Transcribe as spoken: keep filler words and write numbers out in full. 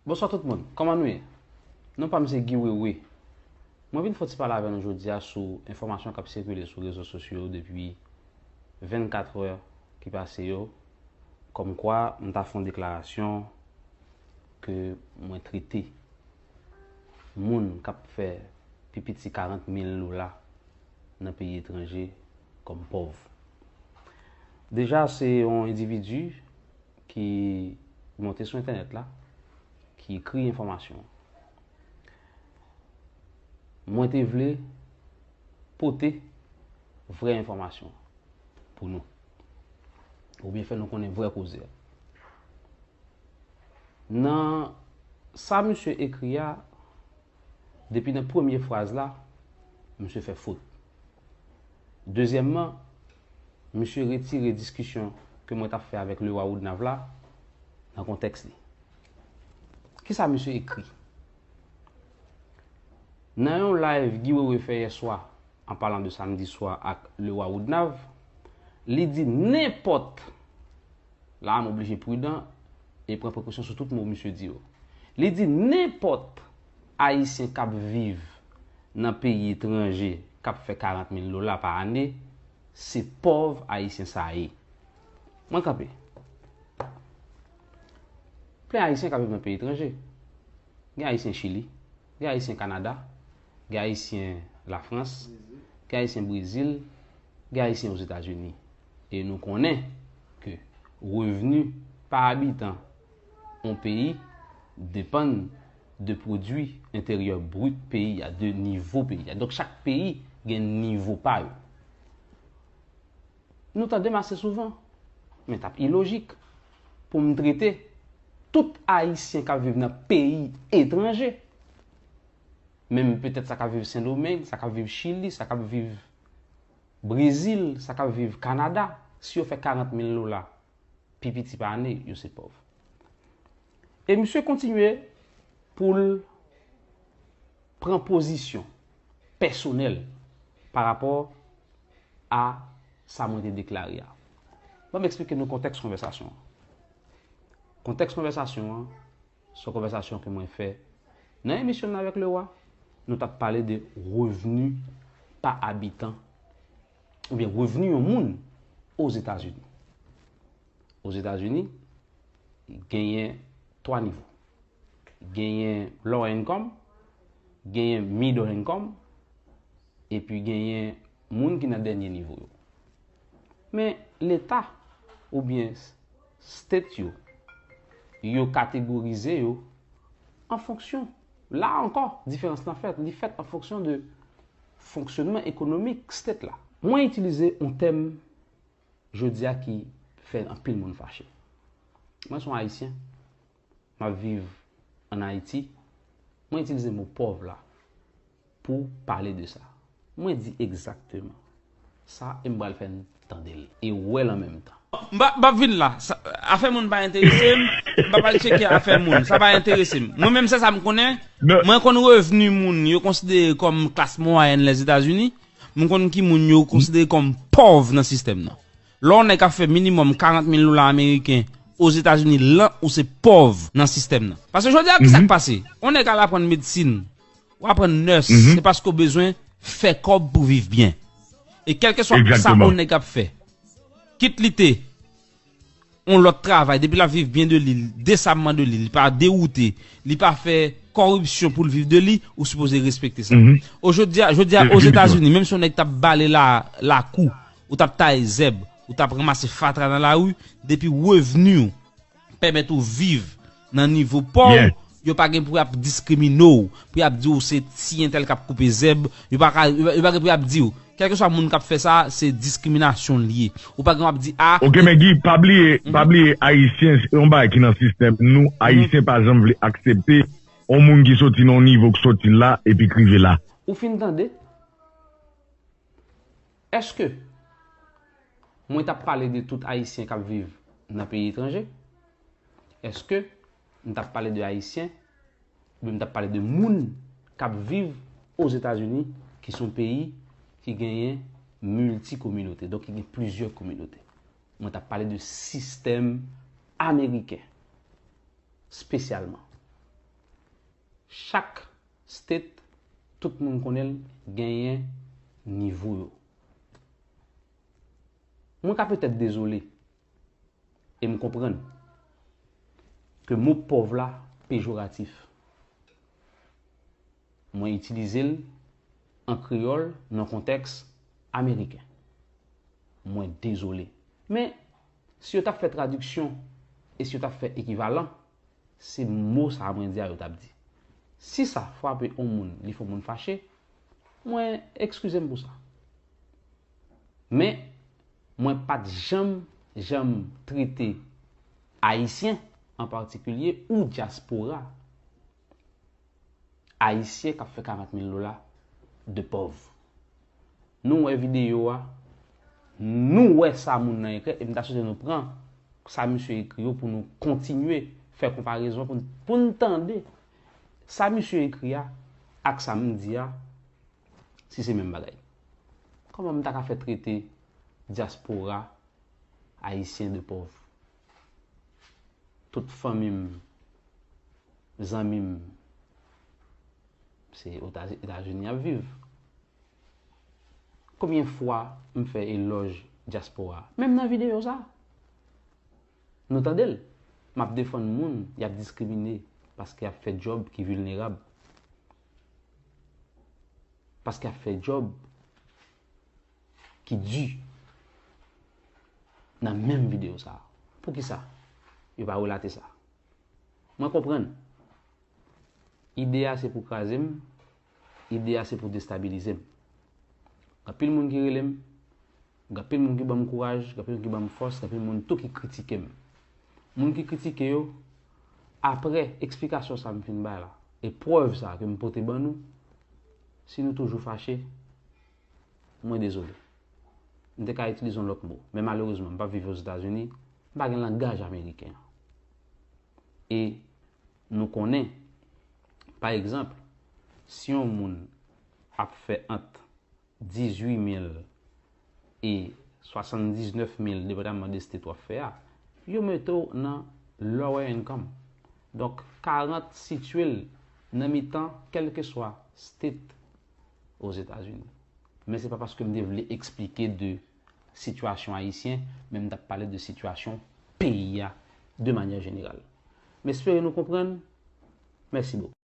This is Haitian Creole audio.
Bonswa tout moun, kòman nou ye? Non pa m se Guy Wewe. Mwen vin fè yon ti pale avè nou jodi a sou enfòmasyon k ap sikile sou rezo sosyo yo depi vennkatrè ki pase yo, kòmkwa m ta fè yon deklarasyon ke mwen trete moun k ap fè pi piti karant mil dola nan peyi etranje kòm pòv. Deja, se yon endividi ki monte sou entènèt la, ki ekri enfòmasyon. Mwen te vle pote vrè enfòmasyon pou nou, oubyen fè nou konnen vrè koze a. Nan sa misye ekri a, depi nan premye fraz la, misye fè fot. Dezyèmman, misye retire diskisyon ke mwen t ap fè avèk Lewa Woodnav la nan kontèks li. Kisa misye ekri? Nan yon live Guy Wewe fè yè swa, an palan de samdi swa ak Lewa Woodnav, li di nenpòt, la a m oblije pridan e pran prekosyon sou tout mo misye di yo. Li di nenpòt Ayisyen k ap viv nan peyi etranje k ap fè karant mil dola pa ane, se pòv Ayisyen sa a ye. Mwen kanpe. Plen Ayisyen k ap viv nan peyi etranje. Gen Ayisyen Chili, gen Ayisyen Kanada, gen Ayisyen Lafrans, gen Ayisyen Brezil, gen Ayisyen Ozetazini. E nou konnen ke revni pa abitan yon peyi depann de pwodui enteryè brit peyi a, de nivo peyi a. Donk, chak peyi gen nivo pa yo. Nou tande m ase souvan, men t ap ilojik pou m trete tout Ayisyen k ap viv nan peyi etranje, menm petèt sa k ap viv Sendomeng, sa k ap viv Chili, sa k ap viv Brezil, sa k ap viv Kanada, si yo fè karant mil dola pi piti pa ane, yo se pòv. E misye kontinye pou l pran pozisyon pèsonèl pa rapò a sa mwen te deklare a. Ban m eksplike nou kontèks konvèsasyon an. Kontèks konvèsasyon an, se yon konvèsasyon ke mwen fè nan emisyon m nan avèk Lewa. Nou t ap pale de revni pa abitan, oubyen revni yon moun Ozetazini. Ozetazini, genyen twa nivo. Genyen low income, genyen middle income, epi genyen moun ki nan dènye nivo yo. Men leta oubyen state yo, yo kategorize yo an fonksyon. La ankò, diferans lan fèt. Li fèt an fonksyon de fonksyonman ekonomik state la. Mwen itilize yon tèm jodi a ki fè anpil moun fache. Mwen se yon Ayisyen, m ap viv ann Ayiti, mwen itilize mo pòv la pou pale de sa. Mwen di egzakteman sa e m pral fè n tande l e wè l an menm tan. M pa, m p ap vin la. Sa, afè moun pa enterese m. M pa pral tcheke afè moun. Sa pa enterese m. Mwen menm, se sa m konnen. Mwen konn revni moun yo konsidere kòm klas mwayèn Lèzetazini. M konn ki moun yo konsidere kòm pòv nan sistèm nan. Lè yon nèg ap fè minimòm karant mil dola ameriken Ozetazini lan, ou se pòv nan sistèm nan. Paske jodi a, kisa k pase? Yon nèg al aprann medsin, w aprann nèse, se paske w bezwen fè kòb pou viv byen. E kèlkeswa sa yon nèg ap fè, kit li te yon lòt travay, depi l ap viv byen de li, desabman de li, li pa dewoute, li pa fè kòripsyon pou l viv de li, ou sipoze respekte sa. O jodi a, jodi a, Ozetazini, menm si yon nèg t ap bale la, lakou, ou t ap taye zèb, ou t ap ranmase fatra nan lari, depi revni w pèmèt ou viv nan nivo pa w, yo pa gen pou y ap diskrimine w, pou y ap di w se ti entèl k ap koupe zèb, yo pa ka, yo pa, yo pa gen pou y ap di w, kèlkeswa moun k ap fè sa, se diskriminasyon l ye. Ou pa gen w ap di, a, Ok, men Guy, pa bliye, pa bliye, Ayisyen, se yon bagay ki nan sistèm nou, Ayisyen pa janm vle aksepte yon moun ki soti nan yon nivo k soti la, epi k rive la. Ou fin tande? Èske mwen t ap pale de tout Ayisyen k ap viv nan peyi etranje? Èske m t ap pale de Ayisyen, oubyen m t ap pale de moun k ap viv Ozetazini, ki se yon peyi ki genyen milti kominote, donk ki gen plizyè kominote? Mwen t ap pale de sistèm ameriken, espesyalman. Chak state, tout moun konnen l, genyen nivo yo. Mwen ka petèt dezole, e m konprann ke mo pòv la pejoratif. Mwen itilize l an kreyòl nan kontèks ameriken. Mwen dezole. Men, si yo t ap fè tradiksyon e si yo t ap fè ekivalan, se mo sa a mwen di a yo t ap di. Si sa frape yon moun, li fè yon moun fache, mwen eskize m pou sa. Men, mwen pa t janm, janm trete Ayisyen an patikilye ou dyaspora Ayisyen k ap fè karant mil dola de pòv. Nou wè videyo a, nou wè sa moun nan ekri, e m ta swete nou pran sa misye ekri yo pou nou kontinye fè konparezon, pou n, pou n tande sa misye ekri a ak sa m di a, si se menm bagay. Kòman m ta ka fè trete dyaspora ayisyen de pòv? Tout fanmi m, zanmi m, se Eta-, Etazini y ap viv. Konbyen fwa m fè elòj dyaspora? Menm nan videyo sa. Nou tande l. M ap defann moun y ap diskrimine paske y ap fè djòb ki vilnerab. Paske y ap fè djòb ki di nan menm videyo sa a. Poukisa yo pa relate sa? Mwen konprann. Ide a se pou kraze m, ide a se pou destabilize m. Gen anpil moun ki rele m, gen anpil moun ki ban m kouraj, gen anpil moun ki ban m fòs, gen anpil moun tou ki kritike m. Moun ki kritike yo, apre eksplikasyon sa m fin bay la, e prèv sa ke m pote ban nou, si nou toujou fache, mwen dezole. M te ka itilize yon lòt mo, men malerezman, m p ap viv Ozetazini, m pa gen langaj ameriken an. E nou konnen, pa egzanp, si yon moun ap fè ant dizuit mil e swasanndiznèf mil, depandaman de state w ap fè a, yo mete w nan lower income. Donk, karant sitiye l nan mitan kèlkeswa state Ozetazini. Men se pa paske m te vle eksplike de sitiyasyon ayisyen, men m t ap pale de sitiyasyon peyi a de manyè jeneral. M espere nou konprann. Mèsi bokou.